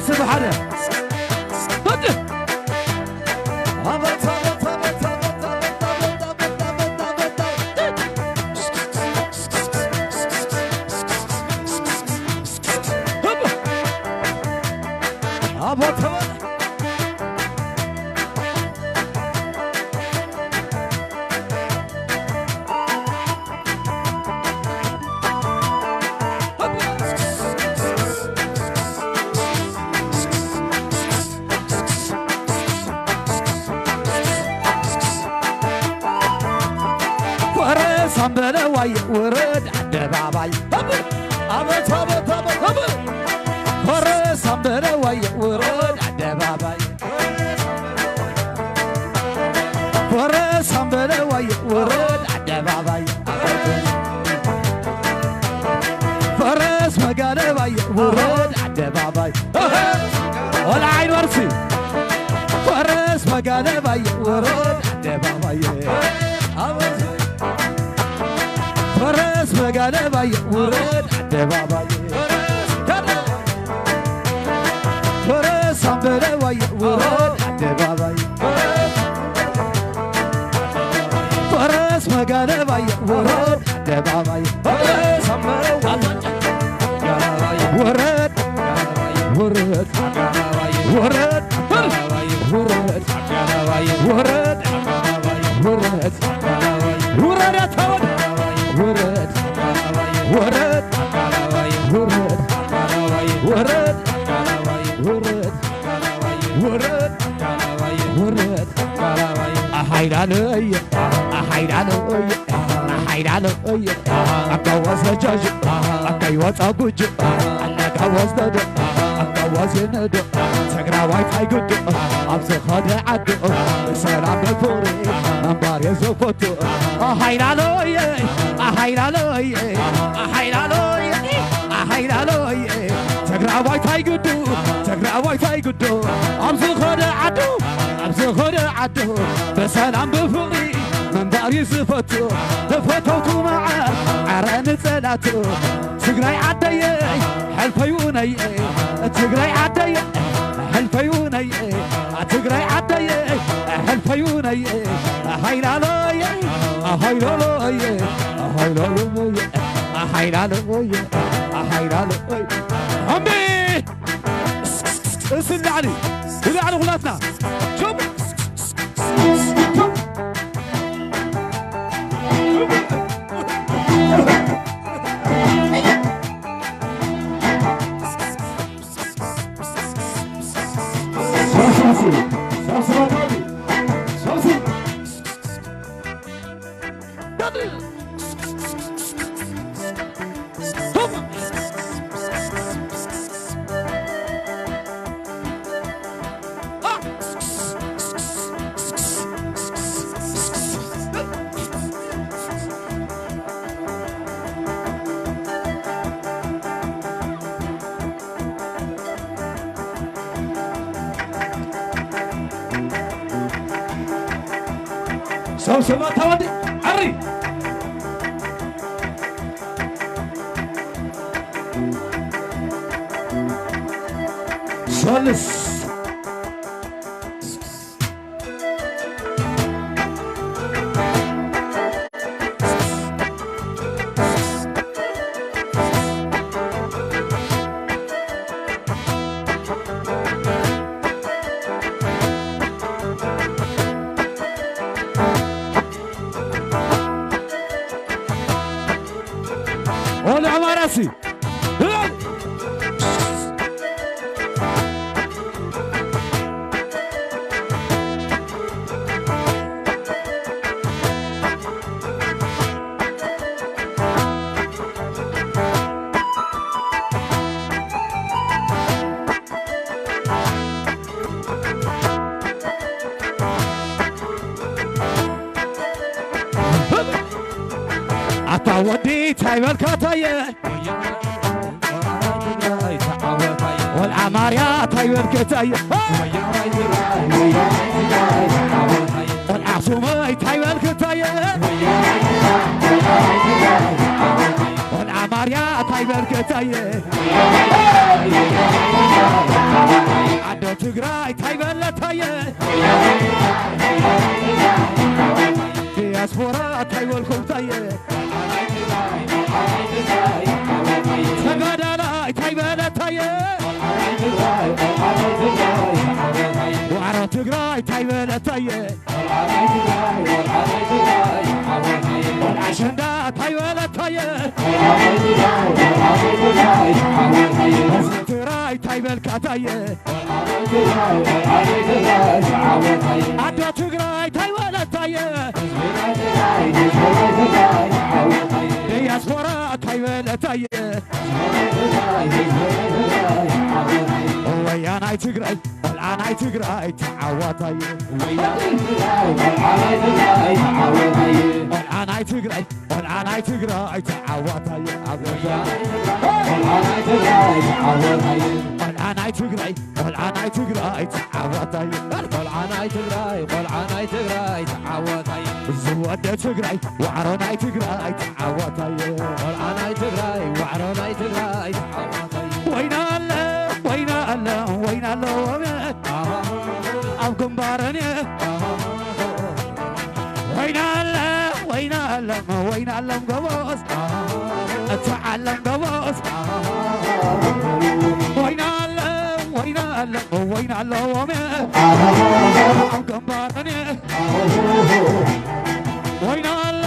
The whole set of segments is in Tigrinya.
ስብ ሓደ ኣቦ ተበል ወረ ሳምበለዋይ ውረድ ኣደባባይ። ኣበት ኣበት ኣበት ኣበት። ወረ ሳምበለዋይ ውረድ ኣደባባይ። ፈረስ ኣምበለዋይ ውረድ ኣደባባይ። ፈረስ መጋለባይ ውረድ ኣደባባይ። ቆልዓ ኣይንበርሲ። ፈረስ መጋለባይ ውረድ ኣደባባይ። ፈረስ መጋለባይ ውረድ ኣደባባይ። ፈረስ ኣምበለዋይ ውረድ ኣደባባይ። ፈረስ መጋለባይ ውረድ ኣደባባይ። ፈረስ ኣምበለዋይ ውረድ፣ ውረድ፣ ውረድ፣ ውረድ፣ ውረድ፣ ውረድ፣ ውረድ፣ ውረድ፣ ውረድ፣ ውረድ፣ ውረድ፣ ውረድ፣ ውረድ፣ ውረድ፣ ኣሃይላለየ፣ ኣሃይላለየ፣ ኣሃይላለየ፣ ኣጋዋዝ ነጃጅ፣ ኣጋይወፃ ጉጅ፣ ኣነጋዋዝ ነዶ፣ ኣጋዋዝ የነዶ፣ ትግራዋይ ታይ ግዱ፣ ኣብ ዝኸደ ዓዱ፣ ብሰላም ብፍቕሪ፣ ምንባር የዘፈቱ፣ ኣሃይላለየ፣ ኣሃይላለየ፣ ኣሃይላለየ፣ ኣሃይላለየ፣ ትግራዋይ ታይ ግዱ፣ ትግራዋይ ታይ ግዱ፣ ኣብ ዝኸደ ዓዱ፣ ኣብ ዝኸደ ዓዱ፣ ብሰላም ብፍቕሪ ምንባር እዩ ዝፈቱ። ተፈተውቱ መዓር፣ ዓረ ንጸላቱ፣ ትግራይ ዓደየ፣ ሕልፈይ ውነየ፣ ትግራይ ዓደየ፣ ሕልፈይ ውነየ፣ ትግራይ ዓደየ፣ ሕልፈይ ውነየ፣ ሃይላለየ፣ ሃይላለየ፣ ሃይላለየ፣ ሃይላለየ፣ ሃይላለየ። እምቢ! እስኪ ንላዕሊ፣ ንላዕሊ ኩላትና። ሹም! ሰብስባ ተወዲ ዓሪ ሶልስ ኦለ ኣማራሲ ኣታ ወዲ እንታይ በልካታየ? ቆልዓ ማርያ እንታይ በልከታየ? ቆልዓ ኣኽሱመይ እንታይ በልከታየ? ቆልዓ ማርያ እንታይ በልከታየ ኣዶ ትግራይ ታይ በለታየ ዲያስፖራ ታይ በልኩምታየ ተጋዳላይ ታይ በለታየ ዋዕሮ ትግራይ ታይ በለታየ ኣሸንዳ ታይ በለታየ ትግራይ ታይ በልካታየ ኣዶ ትግራይ ታይ በለታየ ዲያስፖራ ታይ በለታየ ወያናይ ትግራይ ቆልዓ ናይ ትግራይ ተዓዋታይ ቆልዓ ናይ ትግራይ ቆልዓ ናይ ትግራይ ተዓዋታይ ኣብ ወያነ ቆልዓ ናይ ትግራይ ቆልዓ ናይ ትግራይ ቆልዓ ናይ ትግራይ ተዓዋታይ ቆልዓ ናይ ትግራይ ቆልዓ ናይ ትግራይ ተዓዋታይ ዝወደ ትግራይ ዋዕሮ ናይ ትግራይ ተዓዋታይ ቆልዓ ናይ ትግራይ ዋዕሮ ናይ ትግራይ ተዓዋታይ ወይና ኣለ ወይና ኣለ ወይና ኣለ ኣብ ግንባረን ወይና ኣለ ወይና ኣለ ወይና ኣለም ጎበዝ እታ ዓለም ጎበዝ ወይና ኣለ ወይና ኣለ ወይና ኣለዎም ኣብ ግንባረን ወይና ኣለ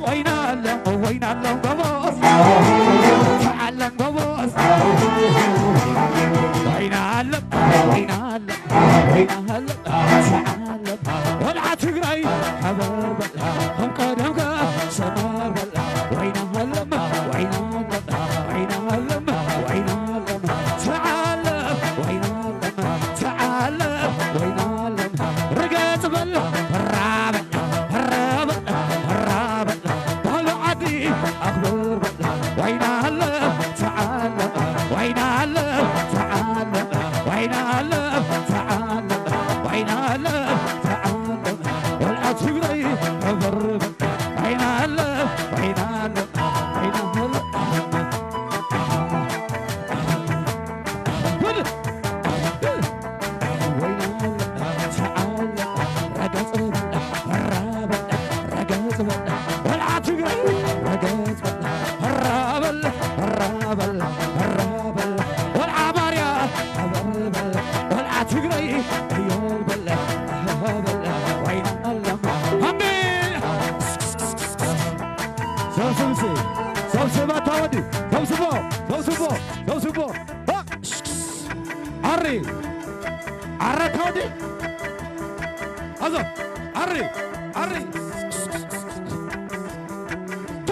ወይና ኣለ ወይና ኣለም ጎበዝ እታ ዓለም ጎበዝ ወይና ኣለ ወይና ኣለ ወይና ኣለ ወልዓ ትግራይ ሓበር በል ከም ቀደምካ ሰመር በል ወይና ሃለም ወይና ሃለም ወይና ሃለም ወይና ሃለም ተዓለ ወይና ሃለም ተዓለ ወይና ሃለም ርገጽ በል ራበል ራበል ራበል ባህሊ ዓዲ ኣኽብር በል ወይና ሃለም ተዓለ ወይና ሃለም ተዓለ ወይና ሃለም ተዓለ ወይና ሃለም ተዓለ ወልዓ ትግራይ ተበርበ ወይና ሃለም ወይና ሃለም ወይና ሃለም ወልዓ ትግራይ ረገጽ በል፣ ራበል፣ ራበል፣ ራበል፣ ወልዓ ባርያ፣ ራበል፣ ወልዓ ትግራይ፣ እዮል በል፣ ራበል፣ ወይን ኣለም፣ ሃምቤ። ሰብስብሲ፣ ሰብስባ ታወዲ፣ ሰብስቦ፣ ሰብስቦ፣ ሰብስቦ። ኣሪ፣ ኣረ ታወዲ። ኣዞ፣ ኣሪ፣ ኣሪ። ቱ።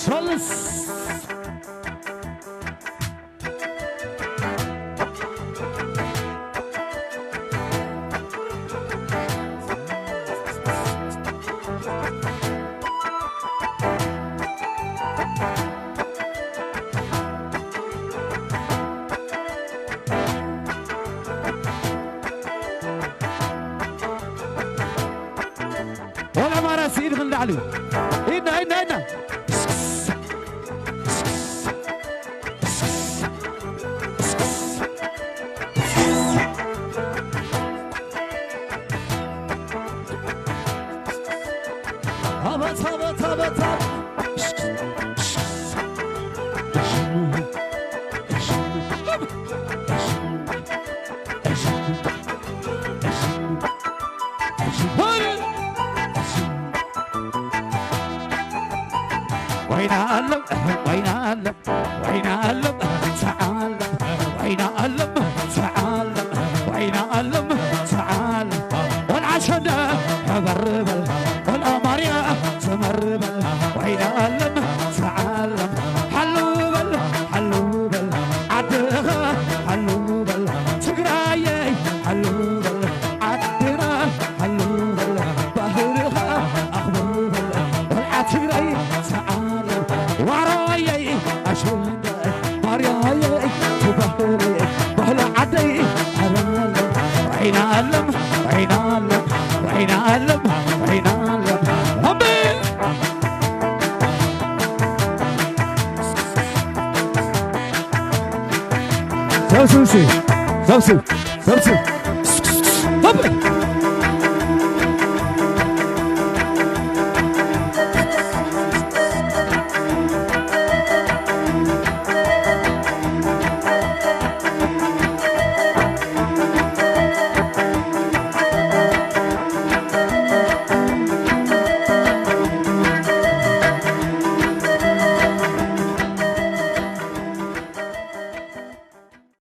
ሰልስ ወላ ማራ ስኢድ ክንዳዕሉ ኢድና ኢድና ኢድና ኣበት ኣበት ኣበት ወይና ኣለም ወይና ኣለም ወይና ኣለም ተዓለም ወይና ኣለም ተዓለም ወይና ኣለም ተዓለም ወልዓ ሸንዳ ሕበር በል ወልዓ ማርያ ትመር በል ወይና ኣለም ተዓለም ሓሉ በል ሓሉ በል ዓድኻ ሓሉ በል ትግራየይ ሓሉ በል ዓድና ሓሉ ወይና ኣለም፣ ወይና ኣለም፣ ወይና ኣለም፣ ወይና ኣለም። ኣሜን። ሰብስብ እስኪ፣ ሰብስብ፣ ሰብስብ።